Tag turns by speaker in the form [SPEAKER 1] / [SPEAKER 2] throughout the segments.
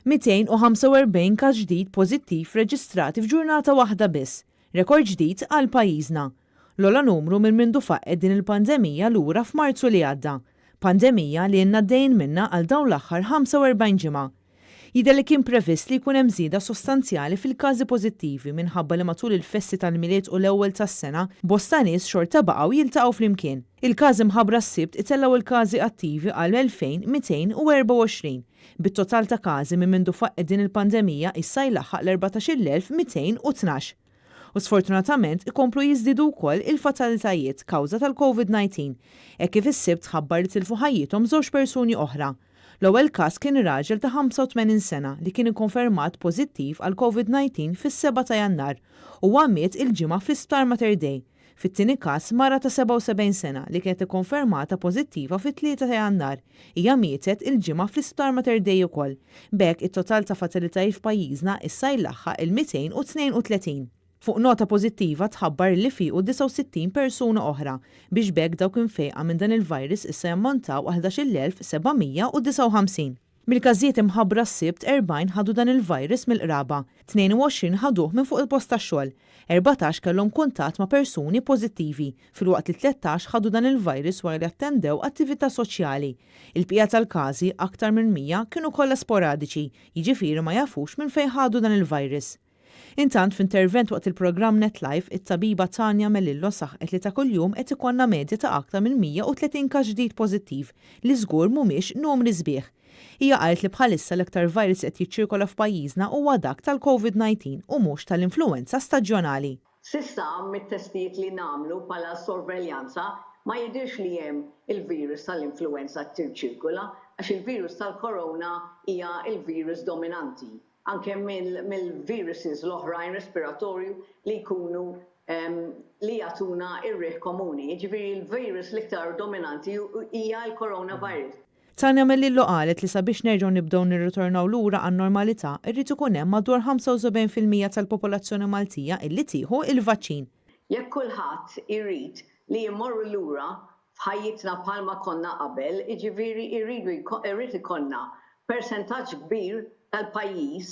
[SPEAKER 1] 245 każ ġdid pożittiv reġistrati f'ġurnata waħda biss, rekord ġdid għal pajjiżna. L-ogħla numru minn mindu faqqgħet din il-pandemija lura f'Marzu li għadda. Pandemija li ilna għaddejjin minnha għal dawn l-aħħar 45 ġimgħa. Jidher li kien previst li jkun hemm żieda sostanzjali fil-każi pożittivi minħabba li matul il-festi tal-Milied u l-Ewwel tas-Sena bosta nies xorta baqgħu jiltaqgħu flimkien. Il-każi mħabbra s-Sibt itellgħu l-każi attivi għal 2,224, bit-total ta' każi minn mindu faqqgħet din il-pandemija issa jlaħħaq l-14,212. U sfortunatament ikomplu jiżdiedu wkoll il-fatalitajiet kawża tal-Covid-19, hekk kif is-Sibt tħabbar li tilfu ħajjithom żewġ persuni oħra. L-ewwel każ kien raġel ta' 85 sena li kien ikkonfermat pożittiv għall-Covid-19 fis-sebgħa ta' Jannar. Huwa miet il-Ġimgħa fl-Isptar Mater Dei. Fit-tieni każ, mara ta' 77 sena li kienet ikkonfermata pożittiva fit-tlieta ta' Jannar. Hija mietet il-Ġimgħa fl-Isptar Mater Dei ukoll. B'hekk it-total ta' fatalitajiet f'pajjiżna issa jlaħħaq il-232. Fuq nota pożittiva tħabbar li fiequ 69 persuna oħra, biex b'hekk dawk imfejqa minn dan il-virus issa jammontaw għal 11,759. Mill-każijiet imħabbra s-Sibt 40 ħadu dan il-virus mill-qraba, 22 ħaduh minn fuq il-post tax-xogħol, 14 kellhom kuntatt ma' persuni pożittivi, filwaqt li 13 ħadu dan il-virus wara li attendew attività soċjali. Il-bqija tal-każi, aktar minn 100, kienu kollha sporadiċi, jiġifieri ma jafux minn fejn ħadu dan il-virus. Intant, f'intervent waqt il-programm Net Live, it-tabiba Tania Melillo saħqet li ta' kuljum qed ikollna medja ta' aktar minn 130 każ ġdid pożittiv, li żgur mhumiex numri sbieħ. Hija qalet li bħalissa l-aktar virus li qed jiċċirkola f'pajjiżna huwa dak tal-Covid 19 u mhux tal-influwenza staġjonali.
[SPEAKER 2] S'issa mit-testijiet li nagħmlu bħala sorveljanza ma jidhirx li hemm il-virus tal-influwenza tirċirkula għax il-virus tal-corona hija l-virus dominanti. anke mill-viruses l-oħrajn respiratorju li jkunu li jagħtuna r-riħ komuni. Jiġifieri l-virus l-iktar dominanti hija l-coronavirus.
[SPEAKER 1] Tania Melillo qalet li sabiex nerġgħu nibdew nirritornaw lura għan-normalità rrid ikun hemm madwar 75% tal-popolazzjoni Maltija illi tieħu il-vaċċin.
[SPEAKER 2] Jekk kulħadd irid li jmorru lura f'ħajjitna bħalma konna qabel, jiġifieri jridu jrid ikollna persentaġġ kbir tal-pajjiż,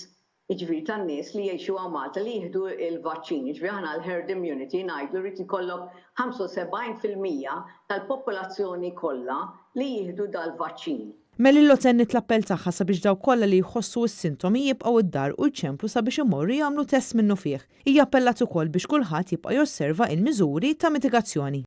[SPEAKER 2] jiġifieri tan-nies li jgħixu hawn Malta li jieħdu l-vaċċin. Jiġifieri aħna l-herd immunity ngħidlu jrid ikollok 75% tal-popolazzjoni kollha li jieħdu dal-vaċċin.
[SPEAKER 1] Melillo tenniet l-appell tagħha sabiex dawk kollha li jħossu s-sintomi jibqgħu d-dar u jċemplu sabiex imorru jagħmlu test minnufih. Hija appellat ukoll biex kulħadd jibqa' josserva il-miżuri ta' mitigazzjoni.